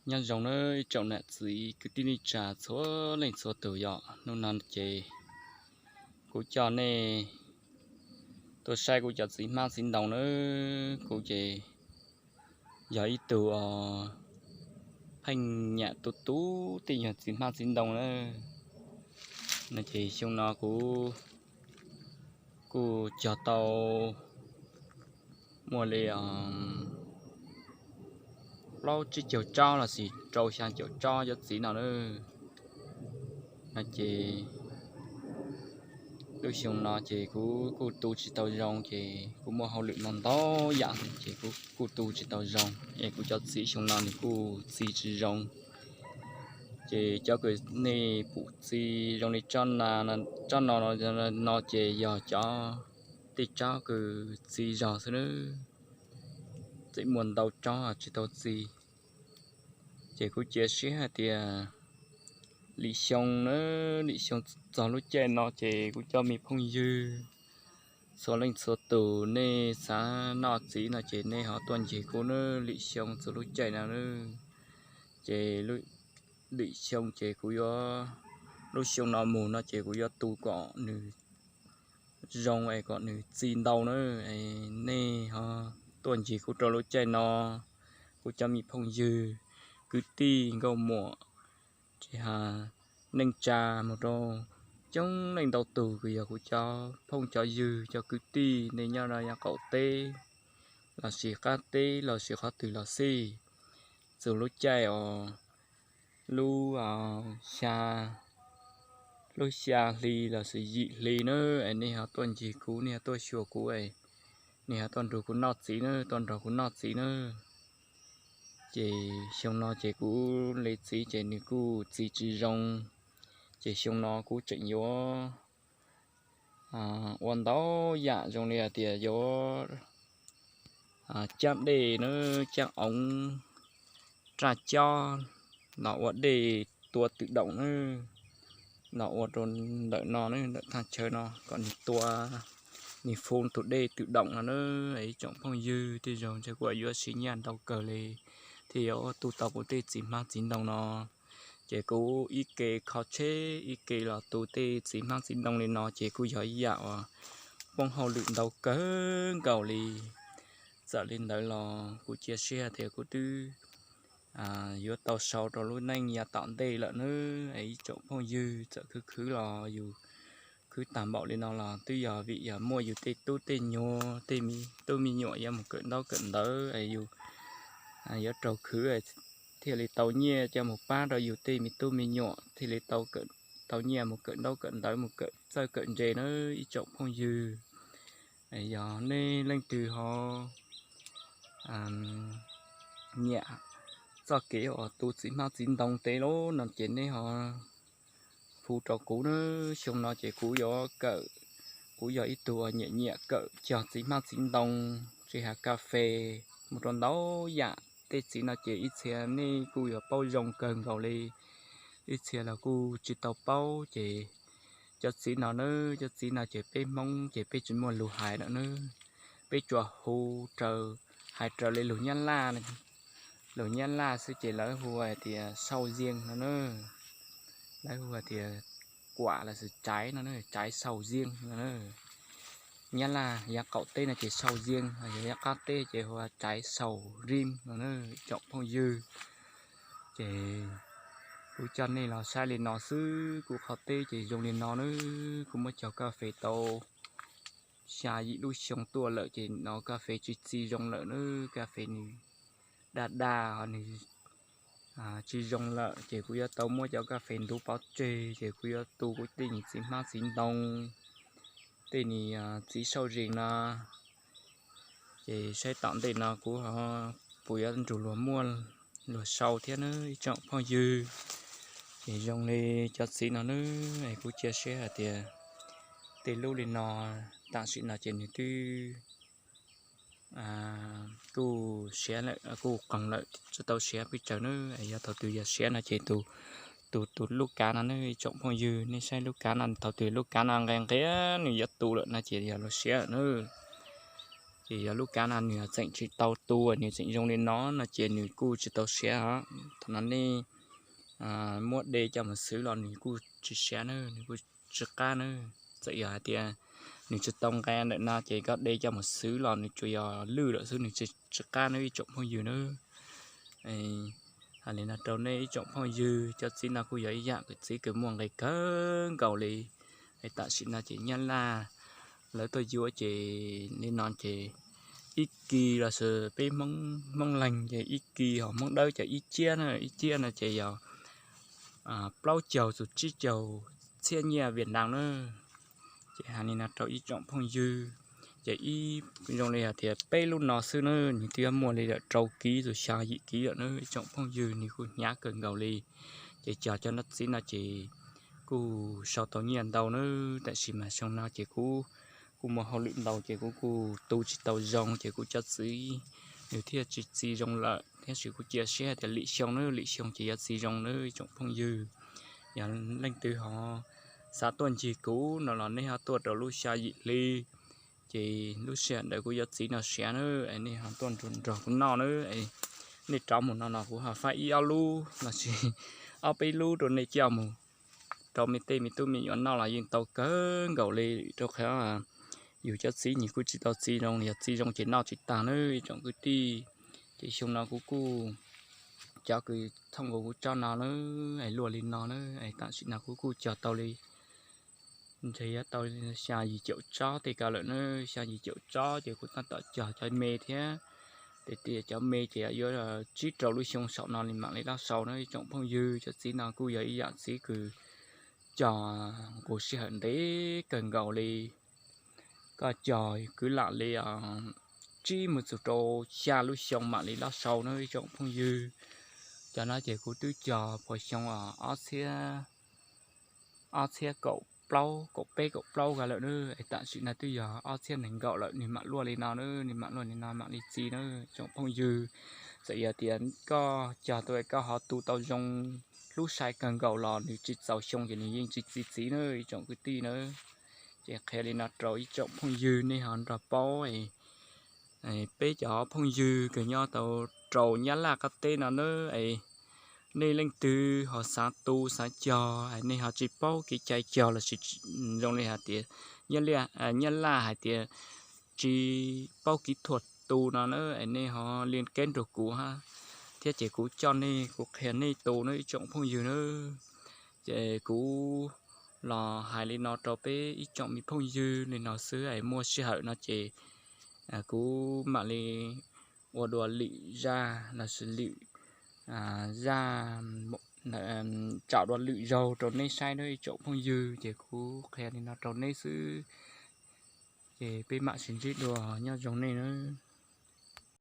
Nyob zoo nawb ib tsoom nam txiv kwv tij neej tsa txhua leej txhua tus yom. Hnub no ces kuv coj nej tuaj saib kuv cov txiv hmab txiv ntoo nawb. Kuv ces yog ib tug os pheej nyam tu tu tej nyuag txiv hmab txiv ntoo nawb. No ces xyoo no kuv kuj cog tau muaj li plaub tsib caug tsob los sis rau xya caum tsob cov txiv no nawb. No ces lub xyoo no ces kuv kuj tu tsis tau zoo ces kuv muaj hauj lwm no ntau yam ces kuv kuj tu tsis tau zoo es kuv cov txiv xyoo no nws kuj txi tsis zoo. Ces cov uas nej pum txi zoo li tsob no no ces yog cov tej tsob uas txi zog xwb nawb. Tseem muaj ntau tsob tsis tau txi. Ces kuv cia siab hais tias lim xyoo na, lim xyoo txog lub caij no ces kuv cov me phooj ywg txhua leej txhua tus nej xav noj txiv no ces nej ho tuaj ncig kuv nawb. Lim xyoo txog lub caij no nawb, ces lim xyoo ces kuv yuav, lub xyoo no mus no ces kuv yuav tu kom nws zoo es kom nws txi ntau nawb. Nej ho tuaj ncig kuv rau lub caij no, kuv cov me phooj ywg kwv tij nkauj muam, tsis hais neej tsa mus rau coob leej ntau tus uas yog kuv cov phooj cov ywg cov kwv tij nej nyob rau yav qaum teb los sis qab teb los sis qhov twg los xij, txog lub caij os lub xya, lub xya hli los sis yim hli nawb es nej ho tuaj ncig kuv, nej ho tuaj xyuas kuv, nej ho tuaj nrog kuv noj txiv nawb, tuaj nrog kuv noj txiv nawb. Ces xyoo no ces kuv li txiv ces nws kuj txi tsis zoo, ces xyoo no kuv tseem yuav ua ntau yam zoo li hais tias yuav caab dej nawb, caab oov, raj cob, los ua dej tua twm doom nawb, los ua rau ntawm no nawb, ntawm thaj chaw no kom nws tua, nws fu tus dej twm doom no nawb. Ib tsoom phooj ywg tej zaum ntshe kuj yuav siv nyiaj ntau kawg li thiaj yuav tu tau kuv tej txiv hmab txiv ntoo no. Ces kuv ib ke kho tsheb ib ke los tu tej txiv hmab txiv ntoo li no ces kuj yog ib yam uas poob hauj lwm ntau kawg nkaus li. Txawm li ntawd los kuv cia siab tias kuv twb yuav tau sau rau lub neej yav tom ntej lawm nawb. Ib tsoom phooj ywg, txawm khwv khwv los yus khwv tag npaum li no los twb yog vim yog muaj yus tej tub tej nyuag tej me tub me nyuam yuav mus kawm ntaub kawm ntawv es yus yuav raug khwv thiaj li tau nyiaj coj mus pab rau yus tej me tub me nyuam thiaj li tau, tau nyiaj mus kawm ntaub kawm ntawv mus kawm txawj kawm ntse nawb ib tsoom phooj ywg. Yog nej leej twg ho nyiam txoj kev uas tu txiv hmab txiv ntoo tej lawm no ces nej ho hu rau kuv nawb. Xyoo no ces kuv yuav kawm, kuv yog ib tug uas nyiam nyiam kawm cog txiv hmab txiv ntoo, tsis hais kas fes mus rau ntau yam. Tej txiv no ces ib txhia nej kuj yuav paub zoo kawg nkaus li, ib txhia los kuj tsis tau paub ces cov txiv no nawb, cov txiv no ces peb Hmoob ces peb tsis muaj lus hais lawm nawb. Peb tsuas hu raws, hais raws li lus Nyab Laj, lus Nyab Laj xwb ces lawv hu hais tias sau ziej no nawb. Lawv hu hais tias kuam los sis tsaiv no, tsaiv sau ziej no. Nyab Laj yav qaum teb no ces sau ziej, yog yav qab teb ces hu tsaiv sau rim no nawb tsoom phooj ywg. Ces kuv coj nej los saib li no xwb, kuv qhov teb ces zoo li no nawb. Kuv muab cog kas fes tau xya yim lub xyoo tuaj lawm ces no kas fes tsis txi zoo lawm nawb. Kas fes nws daj daj ho nws tsis zoo lawm ces kuv yuav tau muab cov kas fes ntub pov tseg ces kuv yuav tu kuv tej niag txiv hmab txiv ntoo, tej niag txiv sau ziej no. Ces saib tom ntej no kuv ho puas yuav nrug luag muaj luag sau thiab nawb ib tsoom phooj ywg. Ces zoo li cov txiv no nawb, kuv cia siab hais tias tej lub li no tam sim no ces nws twb kuj siav lawm, kuj qoog lawm, tsis tau siav pes tsawg nawb. Yog thaum twg yog siav no ces tus, tus, tus lub kav no nawb ib tsoom phooj ywg, nej saib lub kav no, thaum twg lub kav no nqia nqia nws yuav tu lawm no ces yog luag siav lawm nawb. Ces yog lub kab no nws tseem tsis tau tu, nws tseem zoo li no no ces nws kuj tsis tau siav os. Thaum no nej muab de coj mus xwb los nws kuj tsis siav na, nws kuj tsis qab na. Txawm yog hais tias nws tsis tau nqe ntawm no ces koj de coj mus xwb los nws tsuas yog lwj lawm xwb, nws tsis qab na ib tsoom phooj ywg na. Hais li no rau nej ib tsoom phooj ywg, cov txiv no kuj yog ib yam kwv txiv kws muaj nqis kawg nkaus li. Es tam sim no ces Nyab Laj lawv tuaj yuav ces li no ces ib kis los sis peb Hmoob Leeg ces ib kis, ho Hmoob Dawb ces ib ciab na, ib ciab no ces yog plaub caug txug tsib caug txhiab nyiaj Vietnam na. Ces hais li no rau ib tsoom phooj ywg, ces ib zoo li hais tias peb lub no xwb na, nws twb muaj li lawm rau kiv txug xya yim kiv lawm na ib tsoom phooj ywg, nws kuj hnyav kawg nkaus li. Ces cog cov no txiv no ces kuj sau tau nyiaj ntau na, tab sis mas xyoo no ces kuv kuj muaj hauj lwm ntau ces kuv kuj tu tsis tau zoo ces kuv cov txiv nws thiaj tsis txi zoo lawm, tab sis kuv cia siab hais tias lim xyoo na, lim xyoo ces yuav txi zoo na ib tsoom phooj ywg. Yog leej twg ho xav tuaj ncig kuv no los nej ho tuaj rau lub xya yim hli, ces lub sij hawm ntawd kuv yuav txiv no siav na, es nej ho tuaj nrog kuv noj na. Nej rov mus no no kuv ho faib ib ob lub los sis ob peb lub rau nej coj mus rau me tej me tub me nyuam noj los yeej tau kawg nkaus li. Rau qhov yus cov txiv nws kuj tsis tau txi zoo, yog txi zoo ces noj tsis tag na ib tsoom kwv tij. Ces xyoo no kuv kuj, cov kws thooj nkaus kuv tsob no na, es luaj li no na, es tam sim no kuv kuj cog tau li ntshe yuav tau xya yim caum tsob tej ko lawm na, xya yim caum tsob ces kuv tab tom cog cov me thiab. Tes tias cov me ces yuav tsib rau lub xyoo saum no li mam li loj sau na ib tsoom phooj ywg. Cov txiv no kuj yog ib yam txiv kws cog nqus sij hawm ntev kawg nkaus li. Koj cog kwv lam li tsib mus txug rau xya lub xyoo mam li loj sau na ib tsoom phooj ywg. Cov no ces kuv twb cog puag xyoo ob txhiab, ob txhiab kaum plaub, kaum peb kaum plaub ko lawm na, es tam sim no twb yog ob txhiab nees nkaum lawm, nws mam luaj li no na, nws mam luaj li no mam li txi na ib tsoom phooj ywg. Txawm yog tias koj cog tau, koj ho tu tau zoo, hlub sai kawg nkaus los nws tsis txaus xyoo ces nws yeej tsis txi txiv na ib tsoom kwv tij na. Ces qhia li no rau ib tsoom phooj ywg nej ho nrog paub. Peb cov phooj ywg kws nyob tau rau Nyab Laj qab teb no na, es nej leej twg ho xav tu xav cog, nej ho tsis paub kev cai cog los sis zoo li hais tias Nyab Laj hais tias tsis paub kỹ thuật tu no na, es nej ho liên kết rau kuv hab, thiab ces kuv coj nej, kuv qhia nej tu na ib tsoom phooj ywg na. Ces kuv los hais li no rau peb ib tsoom me phooj ywg li no xwb, es muaj sij hawm no ces kuv mam li ua dua lwm zaj los sis lwm zaj, tsaum dua lwm zaug rau nej saib na ib tsoom phooj ywg, ces kuv qhia li no rau nej xwb. Ces peb mam sib ntsib dua, nyob zoo nej na.